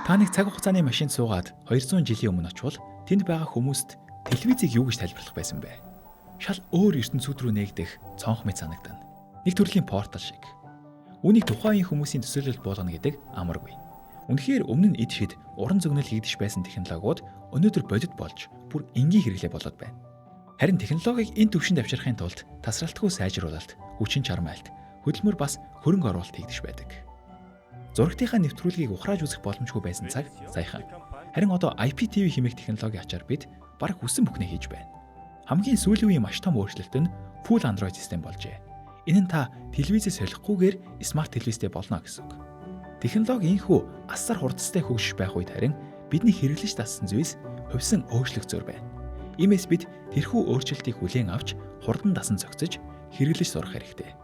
Та нэг цаг хугацааны машинд суугаад 200 жилийн өмнө очивол тэнд байгаа хүмүүст телевизийг юу гэж тайлбарлах байсан бэ? Шал өөр ертөнцүүд рүү нээгдэх цонх мэт санагдана. Нэг төрлийн портал шиг. Үүнийг тухайн үеийн хүмүүсийн төсөөлөл буулгана гэдэг амаргүй. Үнэхээр өмнө нь эд шид уран зөгнөл хийгдэж байсан технологиуд өнөөдөр бодит болж бүр энгийн хэрэглээ болоод байна. Харин технологиг энэ түвшинд авчрахын тулд тасралтгүй сайжруулалт, хүчин чармайлт, хөдөлмөр бас хөрөнгө оруулалт хийгдэж байдаг. Зурагтынхаа нэвтрүүлгийг ухрааж үзэх боломжгүй байсан цаг саяхан. Харин одоо IPTV хэмээх технологийн ачаар бид бараг хүссэн бүхнээ хийж байна. Хамгийн сүүлийн үеийн маш том өөрчлөлт нь Full Android систем болжээ. Энэ нь та телевизээ солихгүйгээр смарт телевизтэй болно гэсэн үг. Технологи ийнхүү асар хурдтай хөгжиж байх үед харин бидний хэрэглэж дассан зүйлс хувьсан өөрчлөгдсөөр байна. Иймээс бид тэрхүү өөрчлөлтийг хүлээн авч хурдан дасан зохицож хэрэглэж сурах хэрэгтэй.